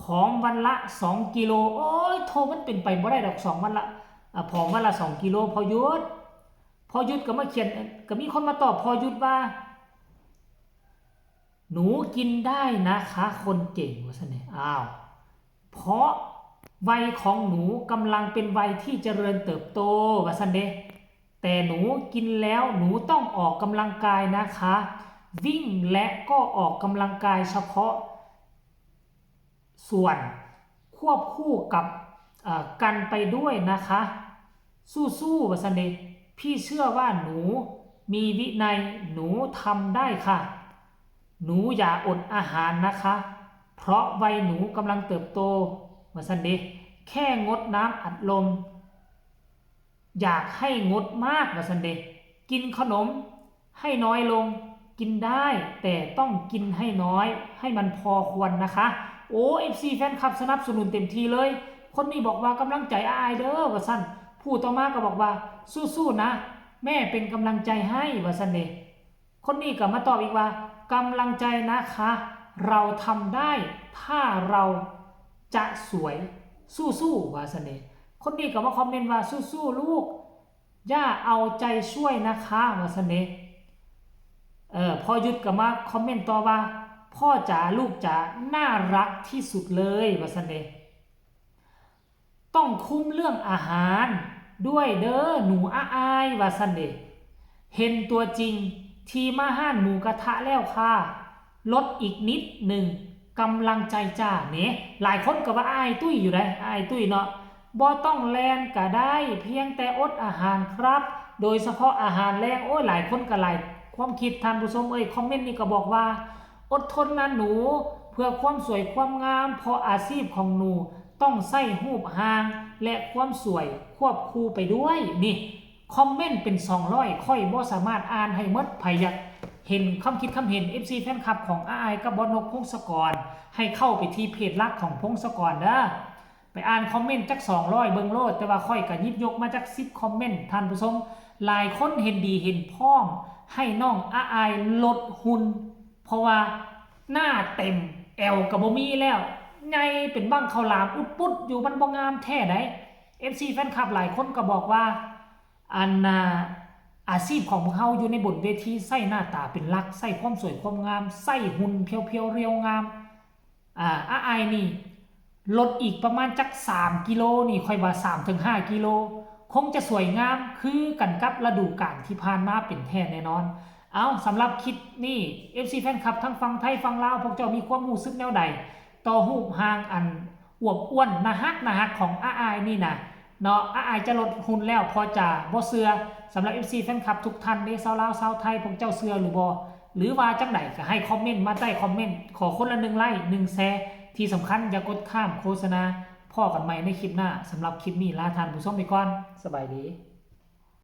ຜອມວັນລະສອງກິໂລ. ໂອ້ຍ ໂທ ມັນເປັນໄປບໍ່ໄດ້ດອກ ສອງວັນລະ ອາ ຜອມວັນລະສອງກິໂລ. ພໍ່ຢຸດ ພໍ່ຢຸດກໍມາຂຽນ ກໍມີຄົນມາຕອບພໍ່ຢຸດວ່າ "ໜູກິນໄດ້ນະຄະ ຄົນເກັ່ງ" ວ່າຊັ້ນເດ. ອ້າວ "ເພາະໄວຂອງໜູກຳລັງເປັນໄວທີ່ຈະເລີນເຕີບໂຕ" ວ່າຊັ້ນເດ. "ແຕ່ໜູກິນແລ້ວ ໜູຕ້ອງອອກກຳລັງກາຍນະຄະ ວິ່ງ ແລະ ກໍອອກກຳລັງກາຍສະເພາະສ່ວນ ຄວບຄູ່ກັບ ເອີ ກັນໄປດ້ວຍນະຄະ ສູ້ໆ ວ່າຊັ້ນເດ. ພີ່ເຊື່ອວ່າໜູມີວິໄນ ໜູທຳໄດ້ຄ່ະ ໜູຢ່າອົດອາຫານນະຄະ ເພາະໄວໜູກຳລັງເຕີບໂຕ" ວ່າຊັ້ນເດ. "ແຄ່ງົດນ້ຳອັດລົມ ຢາກໃຫ້ງົດມາກ" ວ່າຊັ້ນເດ. "ກິນຂະໜົມໃຫ້ນ້ອຍລົງ ກິນໄດ້ ແຕ່ຕ້ອງກິນໃຫ້ນ້ອຍ ໃຫ້ມັນພໍຄວນນະຄະ." ໂອ້ ເອັຟຊີແຟນຄລັບສະໜັບສະໜູນເຕັມທີ່ເລີຍ. ຄົນນີ້ບອກວ່າ "ກຳລັງໃຈອ້າຍເດີ" ວ່າຊັ້ນ. ຜູ້ຕໍ່ມາກໍບອກວ່າ "ສູ້ໆ ນະ ແມ່ເປັນກຳລັງໃຈໃຫ້" ວ່າຊັ້ນເດ. ຄົນນີ້ກໍມາຕອບອີກວ່າ "ກຳລັງໃຈນະຄະ ເຮົາທຳໄດ້ ຖ້າເຮົາຈະສວຍ ສູ້ໆ" ວ່າຊັ້ນເດ. ຄົນນີ້ກໍມາຄອມເມັນວ່າ "ສູ້ໆ ລູກ ຢ່າເອົາໃຈຊ່ວຍນະຄະ" ວ່າຊັ້ນເດ. ເອີ ພໍ່ຢຸດກໍມາຄອມເມັນຕໍ່ວ່າ "ພໍ່ຈ໋າ ລູກຈ໋າ ໜ້າຮັກທີ່ສຸດເລີຍ" ວ່າຊັ້ນເດ. "ຕ້ອງຄຸມເລື່ອງອາຫານດ້ວຍເດີ ໜູອາອາຍ" ວ່າຊັ້ນເດ. ເຫັນຕົວຈິງທີ່ມາຮ້ານໝູກະທະແລ້ວຄ່າ ລົດອີກນິດໜຶ່ງ ກຳລັງໃຈຈ້າເນ. ຫຼາຍຄົນກໍວ່າອ້າຍຕຸ້ຍຢູ່ໃດ໋ ອ້າຍຕຸ້ຍເນາະ. ບໍ່ຕ້ອງແລ່ນກະໄດ້ ພຽງແຕ່ອົດອາຫານຄັບ ໂດຍສະເພາະອາຫານແລງ. ໂອ້ຍ ຫຼາຍຄົນກໍຫຼາຍຄວາມຄິດ ທ່ານຜູ້ຊົມເອີຍ. ຄອມເມັນນີ້ກໍບອກວ່າ ອົດທົນນະໜູ ເພື່ອຄວາມສວຍຄວາມງາມ ເພາະອາຊີບຂອງໜູຕ້ອງໃຊ້ຮູບຮ່າງ ແລະ ຄວາມສວຍຄວບຄູ່ໄປດ້ວຍ. ນີ້ຄອມເມັນເປັນສອງຮ້ອຍ ຂ້ອຍບໍ່ສາມາດອ່ານໃຫ້ໝົດ. ໃຜຢາກເຫັນຄຳຄິດຄຳເຫັນ ເອັຟຊີແຟນຄລັບຂອງອ້າຍກັບບອສນົກ ພົງສະກອນ ໃຫ້ເຂົ້າໄປທີ່ເພຈຫຼັກຂອງພົງສະກອນເດີ. ໄປອ່ານຄອມເມັນຈັກສອງຮ້ອຍເບິ່ງໂລດ, ແຕ່ວ່າຂ້ອຍກະຫຍິບຍົກມາຈັກສິບຄອມເມັນ ທ່ານຜູ້ຊົມ. ຫຼາຍຄົນເຫັນດີເຫັນພ້ອມໃຫ້ນ້ອງອາອາຍລົດຫຸ່ນ ເພາະວ່າໜ້າເຕັມ ແອວກະບໍ່ມີແລ້ວ, ໃຫຍ່ເປັນບັ້ງເຂົ້າຫຼາມອຸດປຸດຢູ່, ມັນບໍ່ງາມແທ້ໃດ. ເອັຟຊີແຟນຄລັບຫຼາຍຄົນກໍບອກວ່າ ອັນນ່າ ອາຊີບຂອງພວກເຮົາຢູ່ໃນບົນເວທີ ໃຊ້ໜ້າຕາເປັນຫຼັກ, ໃຊ້ຄວາມສວຍຄວາມງາມ, ໃຊ້ຫຸ່ນພຽວໆ ລຽວງາມ. ອາ ອາອາຍນີ້ ລົດອີກປະມານຈັກສາມກິໂລນີ້ ຂ້ອຍວ່າສາມເຖິງຫ້າກິໂລ ຄົງຈະສວຍງາມຄືກັນກັບລະດູການທີ່ຜ່ານມາເປັນແທ້ແນ່ນອນ. ເອົ້າ ສຳລັບຄລິບນີ້ ເອັຟຊີແຟນຄລັບທັງຝັ່ງໄທຝັ່ງລາວ ພວກເຈົ້າມີຄວາມຮູ້ສຶກແນວໃດຕໍ່ຮູບຮ່າງອັນອວບອ້ວນໜ້າຮັກໆຂອງອາອາຍນີ້ນະ? ເນາະ ອາອາຍຈະລົດຫຸ່ນແລ້ວ ພໍຈະບໍ່ເຊື່ອ. ສຳລັບເອັຟຊີແຟນຄລັບທຸກທ່ານເດ້ ຊາວລາວຊາວໄທ ພວກເຈົ້າເຊື່ອຫຼືບໍ່ ຫຼືວ່າຈັ່ງໃດ ກໍໃຫ້ຄອມເມັນມາໃຕ້ຄອມເມັນ. ຂໍຄົນລະໜຶ່ງໄລ້ ໜຶ່ງແຊ ທີ່ສຳຄັນຢ່າກົດຂ້າມໂຄສະນາ. ພໍ້ກັນໃໝ່ໃນຄລິບໜ້າ. ສຳລັບຄລິບນີ້ລາທ່ານຜູ້ຊົມໄປກ່ອນ. ສະບາຍດີ.